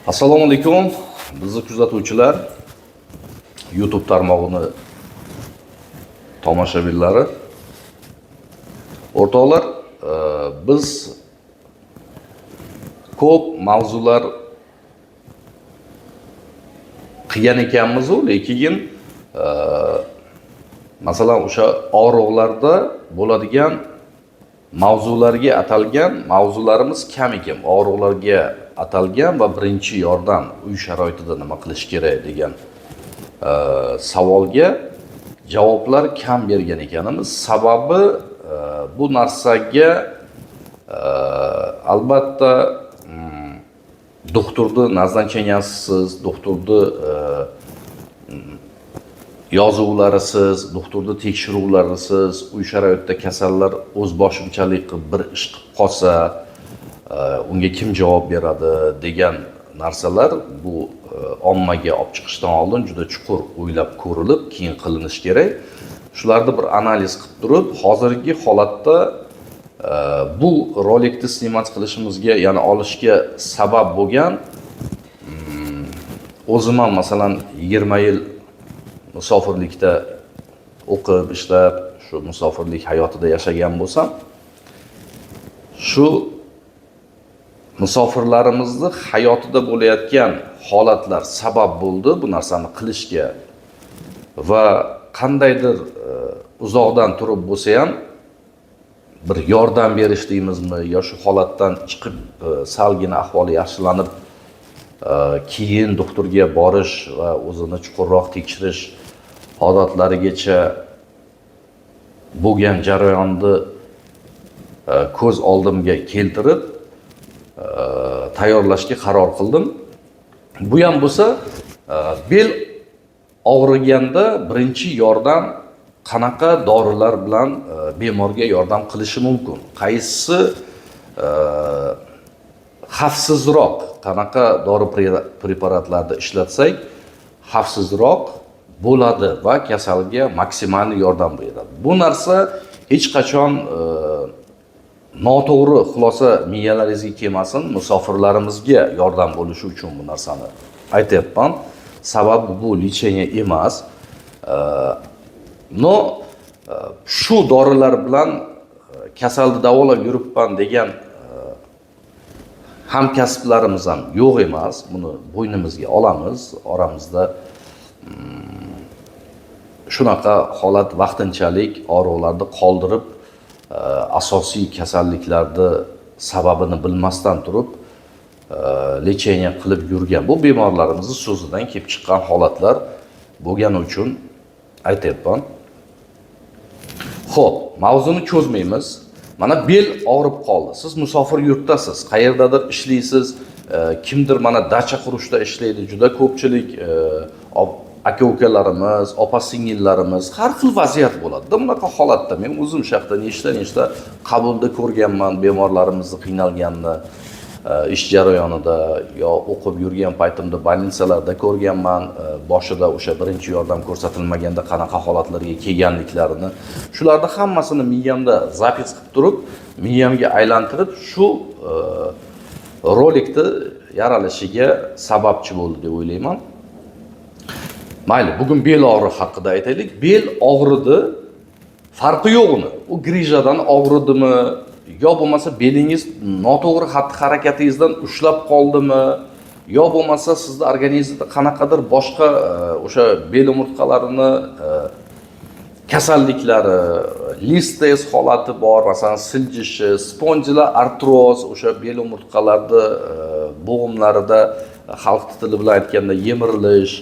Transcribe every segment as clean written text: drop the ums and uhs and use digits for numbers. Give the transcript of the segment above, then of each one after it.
Assalomu alaykum, bizni kuzatuvchilar, YouTube tarmog'ini tomoshabinlari. O'rtoqlar, biz ko'p mavzular qilgan ekanmiz-u, lekin masalan, o'sha og'riqlarda bo'ladigan mavzularga atalgan mavzularimiz kam ekan. Og'riqlarga atalgan va birinchi yordam uy sharoitida nima qilish kerak degan savolga javoblar kam bergan ekanimiz. Sababi bu narsaga albatta doktorni назначения sisiz, doktorni yozuvlarisiz, doktorni tekshiruvlarisiz uy sharoitida kasallar o'z boshimchalik qilib bir ish qilib qolsa, unga kim javob beradi degan narsalar bu ommaga olib chiqishdan oldin juda chuqur o'ylab ko'rilib, keyin qilinishi kerak. Shularni bir analiz qilib turib, hozirgi holatda bu rolikni снимать qilishimizga, ya'ni olishga sabab bo'lgan o'zim ham, masalan, 20 yil musofirlikda o'qib, ishlab, shu musofirlik hayotida yashagan bo'lsam, shu musofirlarimizni hayotida bo'layotgan holatlar sabab bo'ldi bu narsani qilishga va qandaydir uzoqdan turib bo'lsa ham bir yordam berish deymizmi yo shu holatdan chiqib, salgina ahvoli yaxshilanib, keyin doktorga borish va o'zini chuqurroq tekshirish holatlarigacha bo'lgan jarayonni ko'z oldimga keltirib, tayyorlashga qaror qildim. Bu ham bo'lsa, bel og'riganda birinchi yordam qanaqa dorilar bilan bemorga yordam qilishi mumkin, qaysisi xavfsizroq, qanaqa dori preparatlarni ishlatsak xavfsizroq bo'ladi va kasalga maksimal yordam beradi. Bu narsa hech qachon noto'g'ri xulosa miyalaringizga kelmasin. Musofirlarimizga yordam bo'lishi uchun bu narsani aytyapman. Sababi bu лечение emas. Но shu dorilar bilan kasalni davolab yuribman degan hamkasblarimiz ham yo'q emas. Buni bo'ynimizga olamiz. Oramizda shunaqa holat, vaqtinchalik og'riqlarni qoldirib, asosiy kasalliklarni sababini bilmasdan turib лечение qilib yurgan bu bemorlarimizni so'zidan kelib chiqqan holatlar bo'lgani uchun aytyapman. Ho'p, mavzuni cho'zmaymiz. Mana, bel og'rib qoldi, siz musofir yurtdasiz, qayerdadir ishlaysiz, kimdir mana dacha qurishda ishlaydi, juda ko'pchilik aka ukalarimiz, opa singillarimiz, har xil vaziyat bo'ladida. Bunaqa holatda men o'zim shu yoqda nechta nechta qabulda ko'rganman bemorlarimizni qiynalganini ish jarayonida yo o'qib yurgan paytimda больница larda ko'rganman, boshida o'sha birinchi yordam ko'rsatilmaganda qanaqa holatlarga kelganliklarini. Shularni hammasini miyamda запись qilib turib, miyamga aylantirib, shu rolikni yaralishiga sababchi bo'ldi deb o'ylayman. Mayli, bugun bel og'rig'i haqida aytaylik. Bel og'ridi, farqi yo'q uni, u грыжа dan og'ridimi yo bo'lmasa belingiz noto'g'ri xatti harakatingizdan ushlab qoldimi yo bo'lmasa sizni organizmda qanaqadir boshqa o'sha bel umurtqalarini kasalliklari, listez holati bor, masalan, siljishi, spondiloartroz, o'sha bel umurtqalarni bo'g'imlarida, xalq tili bilan aytganda, yemirilish,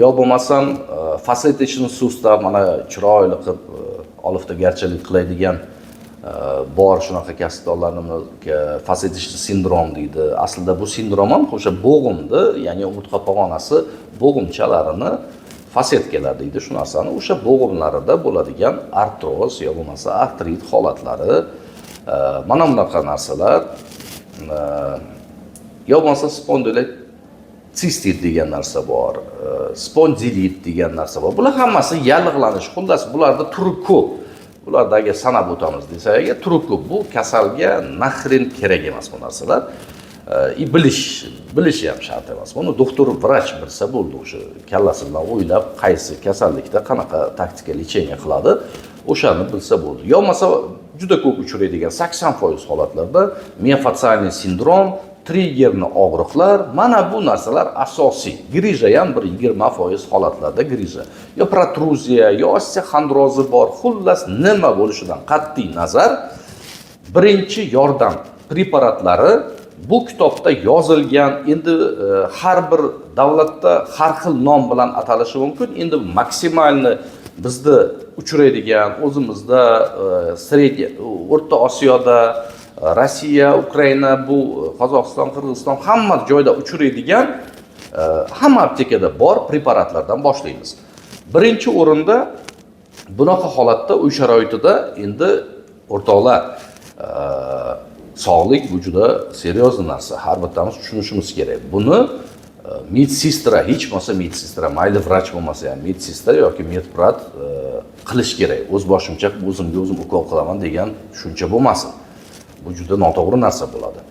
yo bo'lmasam фасеточный сустав, mana chiroyli qilib oliftagarchilik qiladigan bor shunaqa kasbdorlarimiz, фасеточный sindrom deydi. Aslida bu sindrom ham o'sha bo'g'imni, ya'ni umurtqa pog'onasi bo'g'imchalarini, фасетка lar deydi shu narsani, o'sha bo'g'imlarida bo'ladigan artroz yo bo'lmasa artrit holatlari, mana bunaqa narsalar, yo bo'lmasa spondilotsistit degan narsa bor, spondilit degan narsa bor. Bular hammasi yallig'lanish. Xullas, bularda turi ko'p. Bularni agar sanab o'tamiz desak agar, turi ko'p. Bu kasalga нахрен kerak emas bu narsalar. И bilishi ham shart emas. Buni doktor, vrach bilsa bo'ldi. O'sha kallasi bilan o'ylab, qaysi kasallikda qanaqa taktika лечение qiladi, o'shani bilsa bo'ldi. Yo bo'lmasa juda ko'p uchraydigan, 80% holatlarda миофасциальный sindrom, триггерный og'riqlar, mana bu narsalar asosiy. Грыжа ham bir 20% holatlarda грыжа yo protruziya, yo osteoxondrozi bor. Xullas, nima bo'lishidan qat'iy nazar, birinchi yordam preparatlari bu kitobda yozilgan. Endi har bir davlatda har xil nom bilan atalishi mumkin. Endi максимальный bizda uchraydigan, o'zimizda, средний, O'rta Osiyoda, Rossiya, Ukraina, bu Qozog'iston, Qirg'iziston, hamma joyda uchraydigan, hamma aptekada bor preparatlardan boshlaymiz. Birinchi o'rinda bunaqa holatda uy sharoitida, endi o'rtoqlar, sog'lik bu juda серьезный narsa, har bittamiz tushunishimiz kerak buni. Медсестра, hech bo'lmasa медсестра, mayli vrach bo'lmasa ham, медсестра yoki медбрат qilish kerak. O'z boshimcha o'zimga o'zim ukol qilaman degan tushuncha bo'lmasin, bu juda noto'g'ri narsa bo'ladi.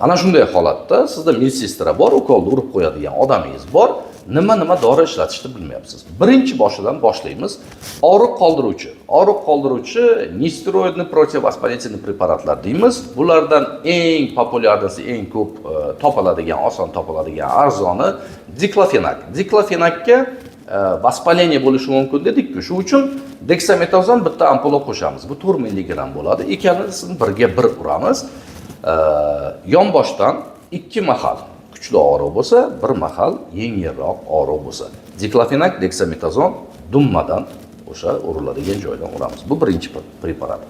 Ana shunday holatda sizda медсестра bor, ukolni urib qo'yadigan odamingiz bor, nima nima dori ishlatishni bilmayapsiz. Birinchi boshidan boshlaymiz. Og'riq qoldiruvchi, og'riq qoldiruvchi нестероидный противовоспалительный preparatlar deymiz. Bulardan eng популярный si, eng ko'p topiladigan, oson topiladigan, arzoni diklofenak. Diklofenakka воспаление bo'lishi mumkin dedikku, shu uchun deksametazon bitta ampula qo'shamiz, bu 4 milligramm bo'ladi. Ikkalasini birga bir uramiz. Yonboshdan ikki mahal kuchli og'riq bo'lsa, bir mahal yengilroq og'riq bo'lsa. Diklofenak, deksametazon dummadan, o'sha uriladigan joydan uramiz. Bu birinchi preparat.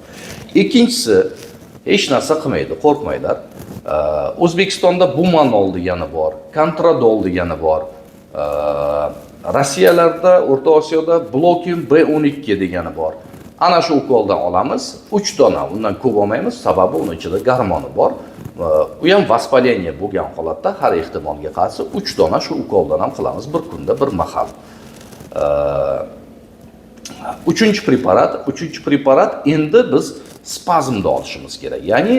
Ikkinchisi hech narsa qilmaydi, qo'rqmanglar. O'zbekistonda Bumanol degani bor, Kontradol degani bor. Rossiyalarda, O'rta Osiyoda Blokin B12 degani bor. Ana shu ukoldan olamiz, uch dona, undan ko'p olmaymiz, sababi uni ichida gormoni bor. U ham воспаление bo'lgan holatda har ehtimolga qarshi uch dona shu ukoldan ham qilamiz bir kunda bir mahal. Uchinchi preparat, uchinchi preparat, endi biz spazmni olishimiz kerak, ya'ni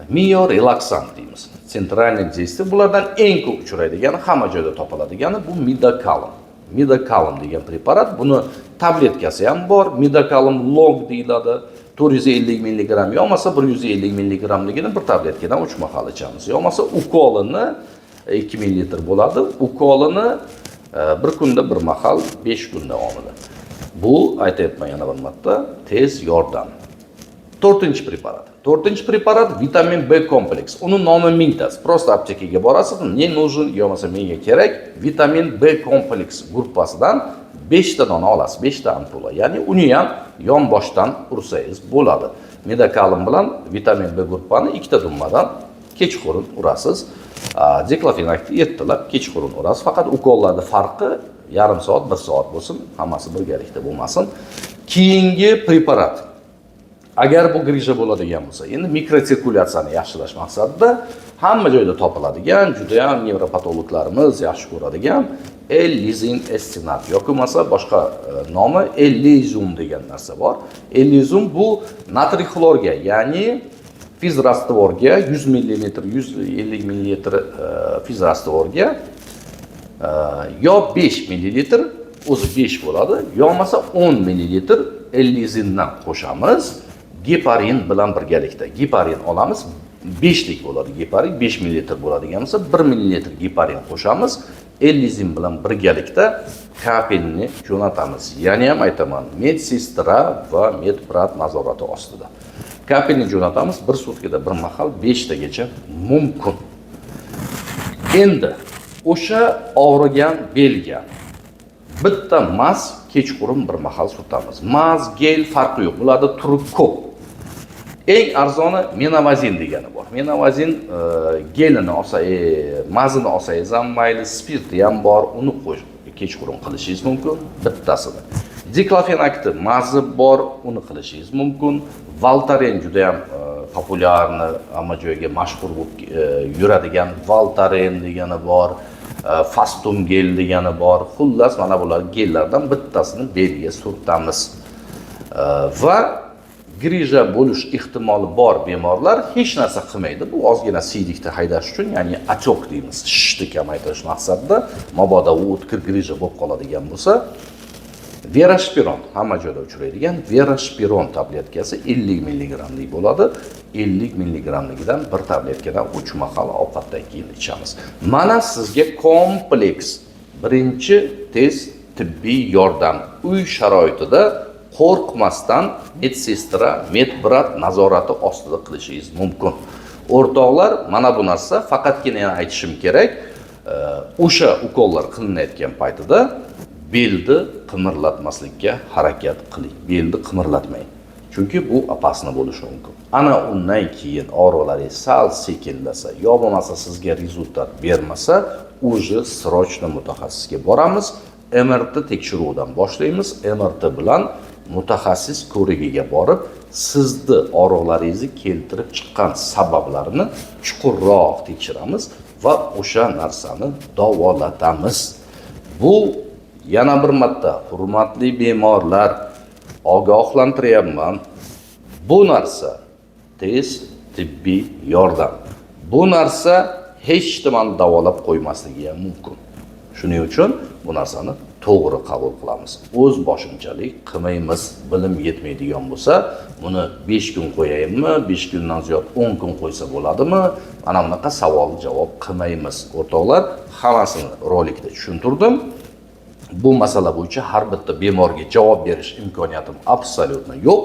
miorelaksant deymiz. Центральный действие, bulardan eng ko'p uchraydigani, hamma joyda topiladigani bu Midokalm. Midokalm degan preparat, buni tabletkasi ham bor, Midokalm long deyiladi, 450 milligramm yo bo'lmasa 150 milligrammligini bir tabletkadan uch mahal ichamiz, yo bo'lmasa ukolini 2 millilitr bo'ladi, ukolini bir kunda bir mahal 5 kun davomida. Bu, aytyapman yana bir marta, tez yordam. To'rtinchi preparat. To'rtinchi preparat vitamin B kompleks. Uni nomi mingtasi. Просто aptekaga borasiz, мне нужен yo bo'lmasa menga kerak vitamin B kompleks gruppasidan 5 ta dona olasiz, 5 ta ampula. Ya'ni uni ham yonboshdan ursangiz bo'ladi. Midokalm bilan vitamin B gruppani ikkita dummadan kechqurun urasiz. Diklofenakni ertalab, kechqurun urasiz. Faqat ukollarni farqi yarim soat, bir soat bo'lsin, hammasi birgalikda bo'lmasin. Keyingi preparat. Agar bu грыжа bo'ladigan bo'lsa, endi mikrosirkulyatsiyani yaxshilash maqsadida hamma joyda topiladigan, juda ham nevropatologlarimiz yaxshi ko'radigan L-lizin S-sinat yoki bo'lmasa boshqa nomi Ellizum degan narsa bor. Ellizum bu natriy xlorga, ya'ni физраствор ga 100 millilitr, 150 millilitr физраствор ga yo 5 millilitr, o'zi 5 bo'ladi, yo bo'lmasa 10 millilitr L-lizindan qo'shamiz geparin bilan birgalikda. Geparin olamiz, 5lik bo'ladi geparin, 5 millilitr bo'ladigan bo'lsa, 1 millilitr geparin qo'shamiz. L-lizin bilan birgalikda капельный jo'natamiz. Yana ham aytaman, медсестра va медбрат nazorati ostida. Капельный jo'natamiz bir sutkada bir mahal 5 tagacha mumkin. Endi o'sha og'rigan belga bitta мазь kechqurun bir mahal surtamiz. Мазь, гель, farqi yo'q. Bularda turi ko'p. Eng arzoni Menovazin degani bor. Menovazin gelini olsa, мазь ini olsangiz ham mayli, spirti ham bor, uni qo'sh kechqurun qilishingiz mumkin bittasini. Diklofenakni мазь i bor, uni qilishingiz mumkin. Voltaren juda ham популярный, hamma joyga mashhur bo'lib yuradigan Voltaren degani bor. Fastum gel degani bor. Xullas, mana bular gellardan bittasini belga surtamiz. Va Грыжа bo'lish ehtimoli bor bemorlar hech narsa qilmaydi. Bu ozgina siydikni haydash uchun, ya'ni отек deymiz, shishni kamaytirish maqsadida, mabodo u o'tkir грыжа bo'lib qoladigan bo'lsa, Veroshpiron, hamma joyda uchraydigan Veroshpiron tabletkasi 50 milligrammlik bo'ladi. 50 milligrammligidan bir tabletkadan 3 mahal ovqatdan keyin ichamiz. Mana sizga kompleks birinchi tez tibbiy yordam uy sharoitida qo'rqmasdan медсестра, медбрат nazorati ostida qilishingiz mumkin. O'rtoqlar, mana bu narsa faqatgina yana aytishim kerak, o'sha ukollar qilinayotgan paytida belni qimirlatmaslikka harakat qiling. Belni qimirlatmang. Chunki bu опасно bo'lishi mumkin. Ana undan keyin og'riqlaringiz sal sekinlasa, yo bo'lmasa sizga результат bermasa, уже срочно mutaxassisga boramiz. MRT tekshiruvidan boshlaymiz. MRT bilan mutaxassis ko'rigiga borib, sizni og'riqlaringizni keltirib chiqqan sabablarini chuqurroq tekshiramiz va o'sha narsani davolatamiz. Bu yana bir marta, hurmatli bemorlar, ogohlantiryapman. Bu narsa tez tibbiy yordam. Bu narsa hech nimani davolab qo'ymasligi ham mumkin. Shuning uchun bu narsani to'g'ri qabul qilamiz. O'z boshimchalik qilmaymiz. Bilim yetmaydigan bo'lsa, buni 5 kun qo'yaymi, 5 kundan ziyod 10 kun qo'ysa bo'ladimi? Mana bunaqa savol javob qilmaymiz. O'rtoqlar, hammasini rolikda tushuntirdim. Bu masala bo'yicha har bitta bemorga javob berish imkoniyatim абсолютно yo'q.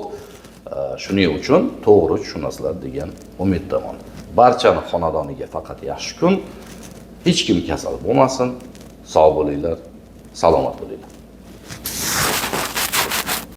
Shuning uchun to'g'ri tushunasizlar degan umiddaman. Barchani xonadoniga faqat yaxshi kun. Hech kim kasal bo'lmasin. Sog' bo'linglar, salomat bo'linglar.